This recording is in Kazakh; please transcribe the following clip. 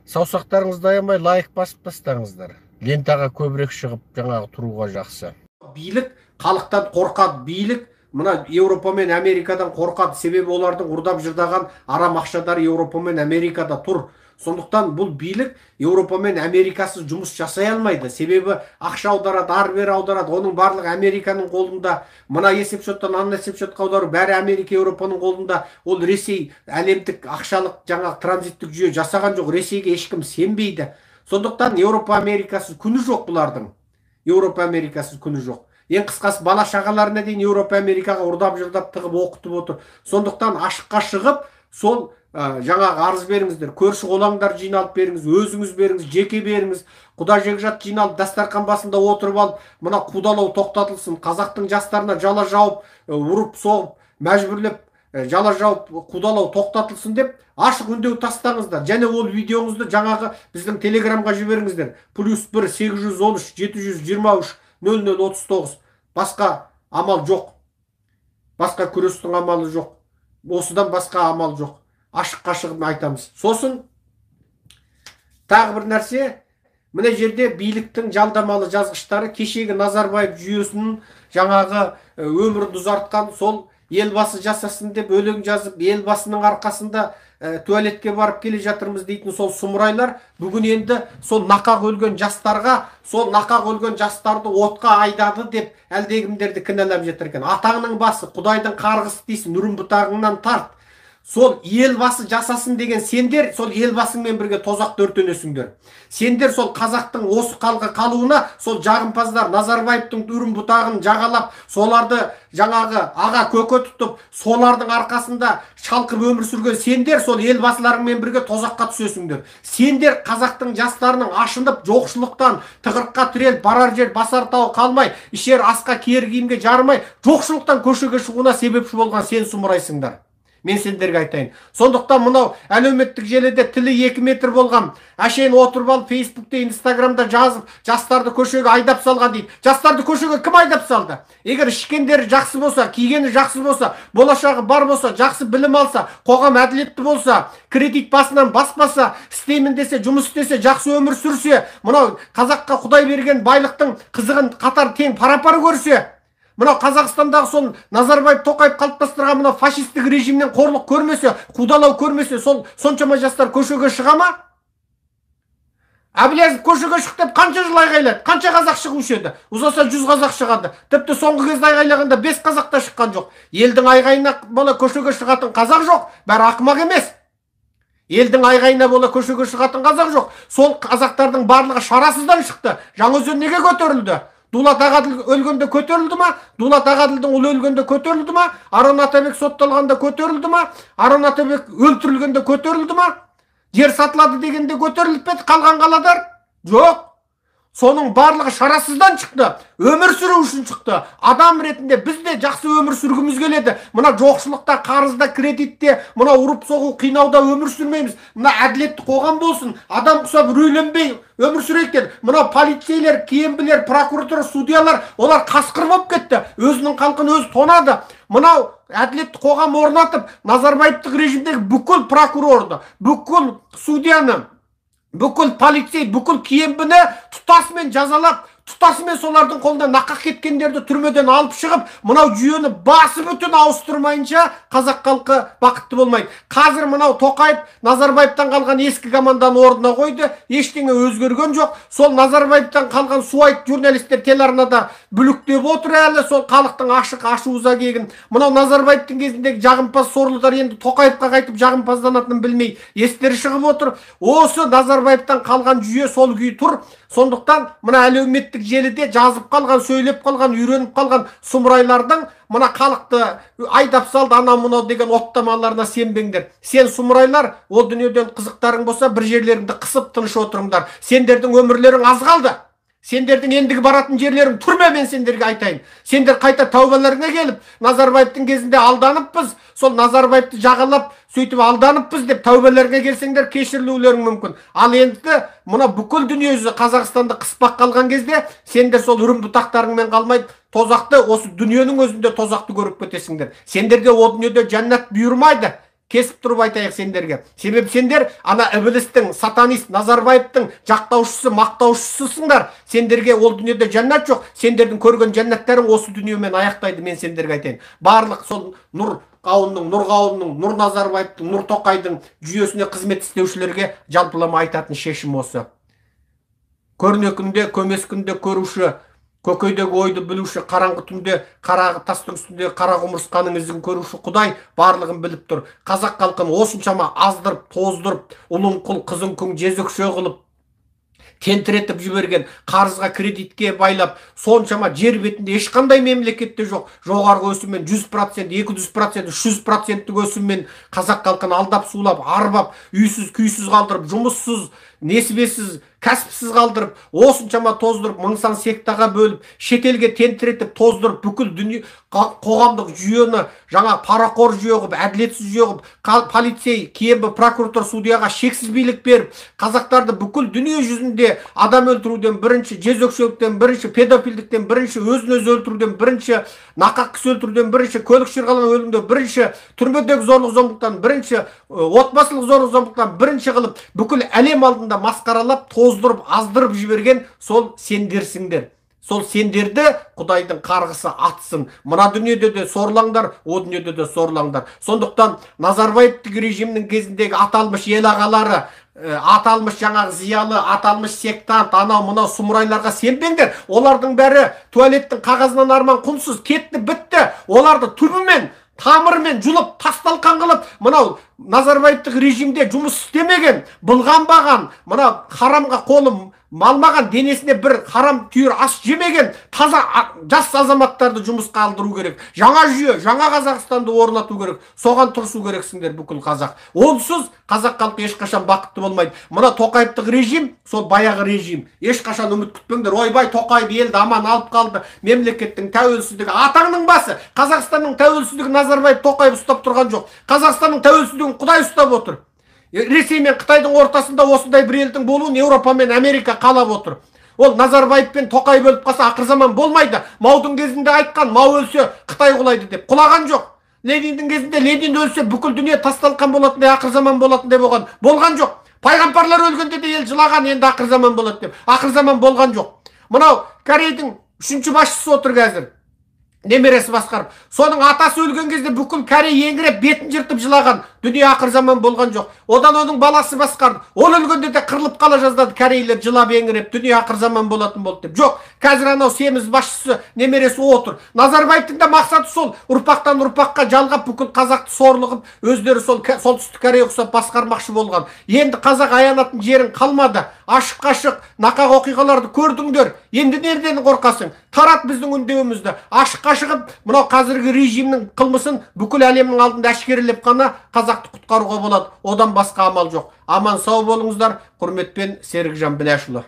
Саусақтарыңызды аямай лайк басып тастаңыздар. Лентаға көбірек шығып жаңағы тұруға жақсы. Билік халықтан қорқады, билік мына Еуропа мен Америкадан қорқады, себебі олардың ұрдап жырдаған арам ақшадары Еуропа мен Америкада тұр. Сондықтан бұл билік Еуропа мен Америкасыз жұмыс жасай алмайды. Себебі ақша аударады, ары-бері аударады, оның барлығы Американың қолында. Мына есепшоттан ана есепшотқа аудару бәрі Америка, Еуропаның қолында. Ол Ресей әлемдік ақшалық жаңағы транзиттік жүйе жасаған жоқ, Ресейге ешкім сенбейді. Сондықтан Еуропа Америкасыз күні жоқ бұлардың. Еуропа Америкасыз күні жоқ. Ең қысқасы бала шағаларына дейін Еуропа Америкаға ұрдап жырдап тығып оқытып отыр. Сондықтан ашыққа шығып сол жаңағы арыз беріңіздер, көрші қолаңдар жиналып беріңіз, өзіңіз беріңіз, жеке беріңіз, құда жекжат жиналып дастархан басында отырып алып, мына қудалау тоқтатылсын, қазақтың жастарына жала жауып, ұрып соғып, мәжбүрлеп жала жауып қудалау тоқтатылсын деп ашық үндеу тастаңыздар. Және ол видеоңызды жаңағы біздің телеграмға жіберіңіздер. +1 813 723 0039. Басқа амал жоқ. Басқа күрестің амалы жоқ. Осыдан басқа амал жоқ. Ашыққа шығып айтамыз. Сосын тағы бір нәрсе, мына жерде биліктің жалдамалы жазғыштары кешегі Назарбаев жүйесінің жаңағы өмірін ұзартқан сол елбасы жасасын деп өлең жазып, елбасының арқасында туалетке барып келе жатырмыз дейтін сол сұмырайлар бүгін енді сол нақақ өлген жастарға, сол нақақ өлген жастарды отқа айдады деп әлдекімдерді кінәлап жатыр екен. Атаңның басы, Құдайдың қарғысы дейсің, үрім бұтағыңнан тарт. Сол елбасы жасасын деген сендер, сол елбасыңмен бірге тозақта өртенесіңдер. Сендер сол қазақтың осы қалға қалуына, сол жағымпаздар Назарбаевтың үрім бұтағын жағалап, соларды жаңағы аға көке тұтып, солардың арқасында шалқып өмір сүрген сендер сол елбасыларыңмен бірге тозаққа түсесіңдер. Сендер қазақтың жастарының ашынып, жоқшылықтан тығырыққа тіреліп, барар жер басар тауы қалмай, ішер асқа киер киімге жарымай, жоқшылықтан көшеге шығуына себепші болған сен сұмырайсыңдар. Мен сендерге айтайын. Сондықтан мынау әлеуметтік желіде тілі 2 метр болған, әшейін отырып алып Фейсбукте, Инстаграмда жазып, жастарды көшеге айдап салған дейді. Жастарды көшеге кім айдап салды? Егер ішкендері жақсы болса, кигені жақсы болса, болашағы бар болса, жақсы білім алса, қоғам әділетті болса, кредит басынан баспаса, істеймін десе, жұмыс істесе, жақсы өмір сүрсе, мынау қазаққа Құдай берген байлықтың қызығын қатар тең пара-пар көрсе, мынау Қазақстандағы сол Назарбаев Тоқаев қалыптастырған мынау фашистік режимнен қорлық көрмесе, қудалау көрмесе, сол соншама жастар көшеге шыға ма? Әблязов көшеге шық деп қанша жыл айғайлады, қанша қазақ шығушы еді? Ұзаса 100 қазақ шығады. Тіпті соңғы кезде айғайлағанда 5 қазақ та шыққан жоқ. Елдің айғайына бола көшеге шығатын қазақ жоқ, бәрі ақымақ емес. Елдің айғайына бола көшеге шығатын қазақ жоқ. Сол қазақтардың барлығы шарасыздан шықты. Жаңаөзен неге көтерілді? Дулат Ағаділ өлгенде көтерілді ма? Дулат Ағаділдің ұлы өлгенде көтерілді ма? Арон Атабек сотталғанда көтерілді ма? Арон Атабек өлтірілгенде көтерілді ма? Жер сатылады дегенде көтеріліп пе еді қалған қаладар? Жоқ. Соның барлығы шарасыздан шықты. Өмір сүру үшін шықты. Адам ретінде біз де жақсы өмір сүргіміз келеді. Мына жоқшылықта, қарызда, кредитте, мына ұрып соғу, қинауда өмір сүрмейміз. Мына әділетті қоғам болсын. Адам құсап үрейленбей өмір сүрейік деді. Мына полицейлер, кембілер, прокуратура, судьялар, олар қасқыр болып кетті. Өзінің халқын өзі тонады. Мынау әділетті қоғам орнатып, Назарбаевтық режимдегі бүкіл прокурорды, бүкіл судьяны, бүкіл полицей, бүкіл кембіні тұтасымен жазалап, тұтасымен солардың қолынан нақақ кеткендерді түрмеден алып шығып, мынау жүйені басы бүтін ауыстырмайынша қазақ халқы бақытты болмайды. Қазір мынау Тоқаев Назарбаевтан қалған ескі команданы орнына қойды, ештеңе өзгерген жоқ. Сол Назарбаевтан қалған суайт журналистер телеарнада бүліктеп отыр әлі, сол халықтың ашық ашу-ыза кегін. Мынау Назарбаевтың кезіндегі жағымпаз сорлылар енді Тоқаевқа қайтып жағымпазданатынын білмей естері шығып отыр. Осы Назарбаевтан қалған жүйе сол күйі тұр. Сондықтан мына әлеуметтік желіде жазып қалған, сөйлеп қалған, үйреніп қалған сұмырайлардың мына халықты айдап салды, анау мынау деген оттамаларына сенбеңдер. Сен сұмырайлар, ол дүниеден қызықтарың болса, бір жерлеріңді қысып тыныш отырыңдар. Сендердің өмірлерің аз қалды. Сендердің ендігі баратын жерлерің түрме, мен сендерге айтайын. Сендер қайта тәубаларыңа келіп, Назарбаевтың кезінде алданыппыз, сол Назарбаевты жағалап, сөйтіп алданыппыз деп тәубаларыңа келсеңдер кешірілулерің мүмкін. Ал енді мына бүкіл дүниежүзі Қазақстанды қыспақ қалған кезде сендер сол үрім бұтақтарыңмен қалмай, тозақты, осы дүниенің өзінде тозақты көріп кетесіңдер. Сендерге о дүниеде жәннат бұйырмайды. Кесіп тұрып айтайық сендерге. Себеп сендер ана ібілістің, сатанист Назарбаевтың жақтаушысы, мақтаушысысыңдар. Сендерге ол дүниеде жәннат жоқ. Сендердің көрген жәннаттарың осы дүниемен аяқтайды, мен сендерге айтайын. Барлық сол Нұр қауымның, Нұр қауымның, Нұр Назарбаевтың, Нұр Тоқайдың жүйесіне қызмет істеушілерге жалпылама айтатын шешім осы. Көріне күнде, көмес күнде көруші, көкейдегі ойды білуші, қараңғы түнде қара тастың үстінде қара құмырсқаның ізін көруші Құдай барлығын біліп тұр. Қазақ халқын осыншама аздырып, тоздырып, ұлын құл, қызын күң, жезөкше қылып, тентіретіп жіберген, қарызға, кредитке байлап, соншама жер бетінде ешқандай мемлекетте жоқ жоғарғы өсіммен 100%, 200%, 300%-тік өсіммен қазақ халқын алдап, сулап, арбап, үйсіз, күйсіз қалдырып, жұмыссыз, несібесіз, кәсіпсіз қалдырып, осыншама тоздырып, мың сан сектаға бөліп, шетелге тентіретіп, тоздырып, бүкіл дүние қоғамдық жүйені жаңа парақор жүйе қылып, әділетсіз жүйе қылып, полицей, КНБ, прокуратура, судьяға шексіз билік беріп, қазақтарды бүкіл дүние жүзінде адам өлтіруден бірінші, жезөкшеліктен бірінші, педофилдіктен бірінші, өзін өзі өлтіруден бірінші, нақақ кісі өлтіруден бірінші, көлік шырғалаң өлімде бірінші, түрмедегі зорлық зомбылықтан бірінші, отбасылық зорлық зомбылықтан бірінші қылып, бүкіл әлем алдында масқаралап, тоздырып, аздырып жіберген сол сендерсіңдер. Сол сендерді Құдайдың қарғысы атсын. Мына дүниеде де сорлаңдар, о дүниеде де сорлаңдар. Сондықтан Назарбаевтық режимнің кезіндегі аталмыш ел ағалары, аталмыш жаңағы зиялы, аталмыш сектант, анау мынау сұмырайларға сенбеңдер. Олардың бәрі туалеттің қағазынан арман құнсыз, кетті, бітті. Оларды түбімен, тамырымен жұлып, тас-талқан қылып, мынау Назарбаевтық режимде жұмыс істемеген, былғанбаған, мына харамға қолым малмаған, денесіне бір харам түйір ас жемеген таза жас азаматтарды жұмысқа алдыру керек. Жаңа жүйе, жаңа Қазақстанды орнату керек. Соған тырысу керексіңдер бүкіл қазақ. Онсыз қазақ халқы ешқашан бақытты болмайды. Мына Тоқаевтық режим, сол баяғы режим. Ешқашан үміт күтпеңдер. Ойбай, Тоқаев елді аман алып қалды. Мемлекеттің тәуелсіздігі атаңның басы. Қазақстанның тәуелсіздігі Назарбаев, Тоқаев ұстап тұрған жоқ. Қазақстанның тәуелсіздігін Құдай ұстап отыр. Ресей мен Қытайдың ортасында осындай бір елдің болуын Еуропа мен Америка қалап отыр. Ол Назарбаев пен Тоқаев өліп қалса ақыр заман болмайды. Маудың кезінде айтқан, Мау өлсе Қытай құлайды деп. Құлаған жоқ. Лениндің кезінде Ленин өлсе бүкіл дүние тас-талқан болатындай, ақыр заман болатындай болған. Болған жоқ. Пайғамбарлар өлгенде де ел жылаған, енді ақыр заман болады деп. Ақыр заман болған жоқ. Мынау Корейдің 3-ші басшысы отыр қазір. Немересі басқарып. Соның атасы өлген кезде бүкіл Корей еңіреп бетін жыртып жылаған. Дүние ақыр заман болған жоқ. Одан оның баласы басқарды. Ол өлгенде де қырылып қала жаздады корейлер жылап еңіреп, дүние ақыр заман болатын болды деп. Жоқ, қазір анау семіз басшысы немересі отыр. Назарбаевтың да мақсаты сол, ұрпақтан ұрпаққа жалғап бүкіл қазақты сорлы қылып, өздері сол Солтүстік Корея ұқсап басқармақшы болған. Енді қазақ аянатын жерің қалмады. Ашық-ашық нақақ оқиғаларды көрдіңдер. Енді неден қорқасың? Тарат біздің үндеуімізді. Ашыққа шығып, мынау қазіргі режимнің қылмысын бүкіл әлемнің алдында әшкерелеп қана қазақты құтқаруға болады. Одан басқа амал жоқ. Аман сау болыңыздар. Құрметпен, Серікжан Біләшұлы.